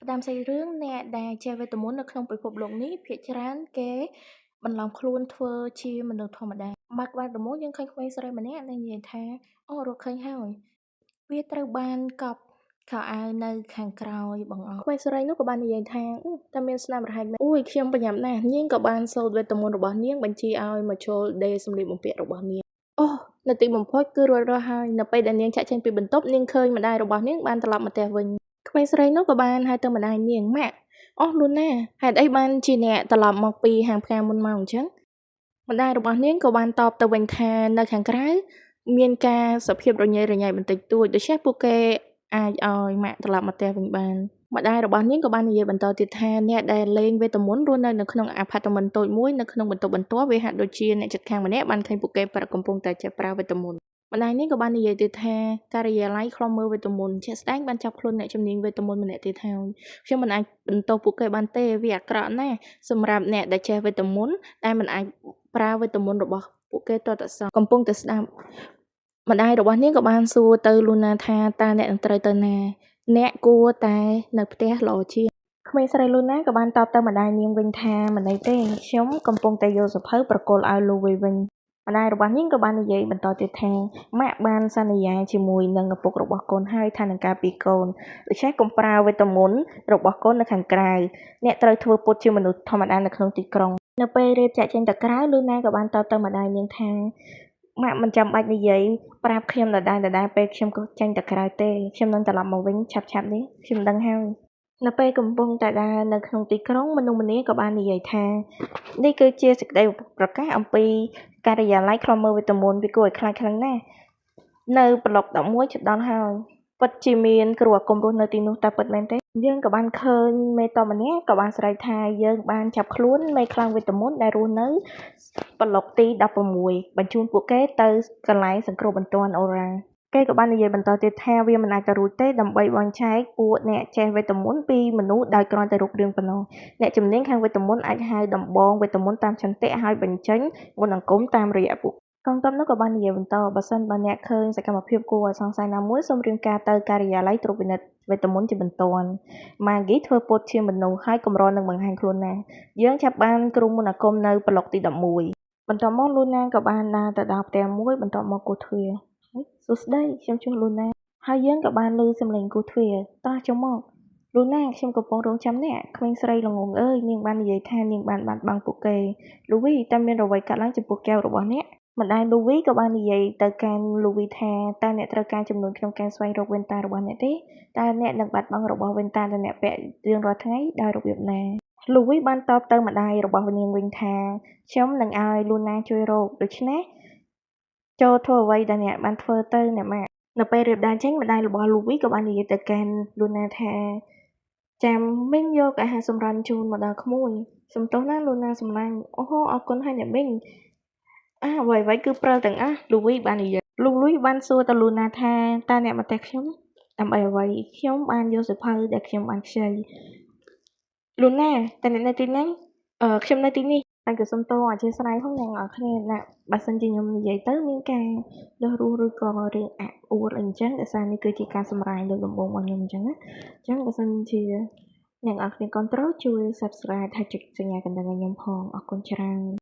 ផ្ដើមសាច់រឿងអ្នកដែលចេះវេទមន្តនៅក្នុងពិភពលោកនេះភាគច្រើនគេបន្លំខ្លួនធ្វើជាមនុស្សធម្មតាបើកក្បាលដំបូងយើងឃើញក្មេងស្រីម្នាក់ដែលនិយាយថាអូរកឃើញហើយវាត្រូវបានកប់ខោអាវនៅខាងក្រោយបង្អស់ក្មេងស្រីនោះក៏បាននិយាយថាតែមានស្នាមរហែកមែនអូយខ្ញុំប្រញាប់ណាស់នាងក៏បានសូត្រវេទមន្តរបស់នាងបញ្ជាឲ្យមកចូលដេរសម្លៀកបំពាក់របស់នាងអូនៅទីបំផុតគឺរួចរាល់ហើយនៅពេលដែលនាងចាក់ចេញពីបន្ទប់នាងឃើញម្ដាយរបស់នាងបានត្រឡប់មកផ្ទះវិញក្មេងស្រីនោះក៏បានហៅទៅម្ដាយនាងម៉ាក់អូលូណាហេតុអីបានជាអ្នកត្រឡប់មកពីហាងផ្កាមុនមកអញ្ចឹងម្ដាយរបស់នាងក៏បានតបទៅវិញថានៅខាងក្រៅមានការសភាពរញ៉េរញ៉ៃបន្តិចតួចដូច្នេះពួកគេអាចឲ្យម៉ាក់ត្រឡប់មកផ្ទះវិញបានម្ដាយរបស់នាងក៏បាននិយាយបន្តទៀតថាអ្នកដែលលេងវេទមន្តរស់នៅនៅក្នុងអាផាតមិនតូចមួយនៅក្នុងបន្ទប់បន្ទាប់វាហាក់ដូចជាអ្នកជិតខាងម្នាក់បានឃើញពួកគេប្រាកំពុងតែចេះប្រើវេទមន្តម្ដាយនាងក៏បាននិយាយទៀតថាការិយាល័យឃ្លាំមើលវេទមន្តជាក់ស្ដែងបានចាប់ខ្លួនអ្នកជំនាញវេទមន្តម្នាក់ទៀតហើយខ្ញុំមិនអាចបន្ទោសពួកគេបានទេវាអាក្រក់ណាស់សម្រាប់អ្នកដែលចេះវេទមន្តតែមិនអាចប្រើវេទមន្តរបស់ពួកគេទាល់តែសោះកំពុងតែស្ដាប់ម្ដាយរបស់នាងក៏បានសួរទៅលូណាថាតើអ្នកនឹងត្រូវទៅណាអ្នកគួរតែនៅផ្ទះល្អជាងក្មេងស្រីលូណាក៏បានតបទៅម្ដាយនាងវិញថាមិនអីទេខ្ញុំកំពុងតែយកសៀវភៅប្រគល់ឲ្យលូវីវិញម្ដាយរបស់នាងក៏បាននិយាយបន្តទៀតថាម៉ាក់បានសន្យាជាមួយនឹងឪពុករបស់កូនហើយថានឹងការពារកូនដូច្នេះកុំប្រើវេទមន្តរបស់កូននៅខាងក្រៅអ្នកត្រូវធ្វើពុតជាមនុស្សធម្មតានៅក្នុងទីក្រុងនៅពេលរៀបចាក់ចេញទៅក្រៅលូណាក៏បានតបទៅម្ដាយនាងថាម៉ាក់មិនចាំបាច់និយាយប្រាប់ខ្ញុំដដែលៗពេលខ្ញុំក៏ចេញទៅក្រៅទេខ្ញុំនឹងត្រឡប់មកវិញឆាប់ៗនេះខ្ញុំដឹងហើយនៅពេលកំពុងតែដើរនៅក្នុងទីក្រុងមនុស្សម្នាក៏បាននិយាយថានេះគឺជាសេចក្តីប្រកាសអំពីការិយាល័យឃ្លាំមើលវេទមន្តវាគួរឲ្យខ្លាចខ្លាំងណាស់នៅប្លុក11ជិតដល់ហើយពិតជាមានគ្រូអាគមរស់នៅទីនោះតើពិតមែនទេយើងក៏បានឃើញមេតបម្នាក់ក៏បានស្រែកថាយើងបានចាប់ខ្លួនមេខ្លាំងវេទមន្តដែលរស់នៅប្លុកទី16បញ្ជូនពួកគេទៅកន្លែងសង្គ្រោះបន្ទាន់អូរ៉ាគេក៏បាននិយាយបន្តទៀតថាវាមិនអាចទៅរួចទេដើម្បីបែងចែកពួកអ្នកចេះវេទមន្តពីមនុស្សដោយគ្រាន់តែរូបរាងប៉ុណ្ណោះអ្នកជំនាញខាងវេទមន្តអាចហៅដំបងវេទមន្តតាមឆន្ទៈហើយបញ្ចេញមន្តអាគមតាមរយៈពួកកងទ័ពនោះក៏បាននិយាយបន្តបើសិនបើអ្នកឃើញសកម្មភាពគួរឲ្យសង្ស័យណាមួយសូមរាយការណ៍ទៅការិយាល័យត្រួតពិនិត្យវេទមន្តជាបន្ទាន់ម៉ាហ្គីធ្វើពុតជាមនុស្សហើយកម្រនឹងបង្ហាញខ្លួនណាស់យើងចាប់បានគ្រូមន្តអាគមនៅប្លុកទី11បន្ទាប់មកលូណាក៏បានដើរទៅដល់ផ្ទះមួយបន្ទាប់មកគោះទ្វារសួស្តីខ្ញុំឈ្មោះលូណាហើយយើងក៏បានឮសំឡេងគោះទ្វារតោះចូលមកលូណាខ្ញុំកំពុងរងចាំអ្នកក្មេងស្រីល្ងងអើយនាងបាននិយាយថានាងបានបាត់បង់ពួកគេលូវីតើមានអ្វីកើតឡើងចំពោះកែវរបស់អ្នកម្ដាយលូវីក៏បាននិយាយទៅកាន់លូវីថាតើអ្នកត្រូវការចំនួនក្នុងការស្វែងរកវ៉ែនតារបស់អ្នកទេតើអ្នកនឹងបាត់បង់របស់វ៉ែនតាដែលអ្នកពាក់រៀងរាល់ថ្ងៃដោយរបៀបណាលូវីបានតបទៅម្ដាយរបស់នាងវិញថាខ្ញុំនឹងឲ្យលូណាជួយរកដូច្នេះចូលធ្វើអ្វីដែលអ្នកបានធ្វើទៅអ្នកម៉ាក់នៅពេលរៀបដើរចេញម្ដាយរបស់លូវីក៏បាននិយាយទៅកាន់លូណាថាចាំមីងយកអាហារសម្រន់ជូនមកដល់ក្មួយសុំទោសណាលូណាសម្លាញ់អូហូអរគុណហើយអ្នកមីងអាអ្វីៗគឺព្រិលទាំងអស់លូវីបាននិយាយលូវីបានសួរទៅលូណាថាតើអ្នកមកផ្ទះខ្ញុំដើម្បីអ្វីខ្ញុំបានយកសៀវភៅដែលខ្ញុំបានខ្ចីលូណាតើអ្នកនៅទីណាអឺខ្ញុំនៅទីនេះតែក៏សុំទោសអធិស្ឋានផងអ្នកនរគ្នាណាបើសិនជាខ្ញុំនិយាយទៅមានការដោះរស់ឬក៏រឿងអាក់អួតអីអញ្ចឹងដោយសារនេះគឺជាការសម្រាយលើកដំបូងរបស់ខ្ញុំអញ្ចឹងណាអញ្ចឹងបើសិនជាអ្នកនរគ្នាគាំទ្រជួយ Subscribe ហើយចុចសញ្ញាកណ្ដឹងឲ្យខ្ញុំផងអរគុណច្រើន។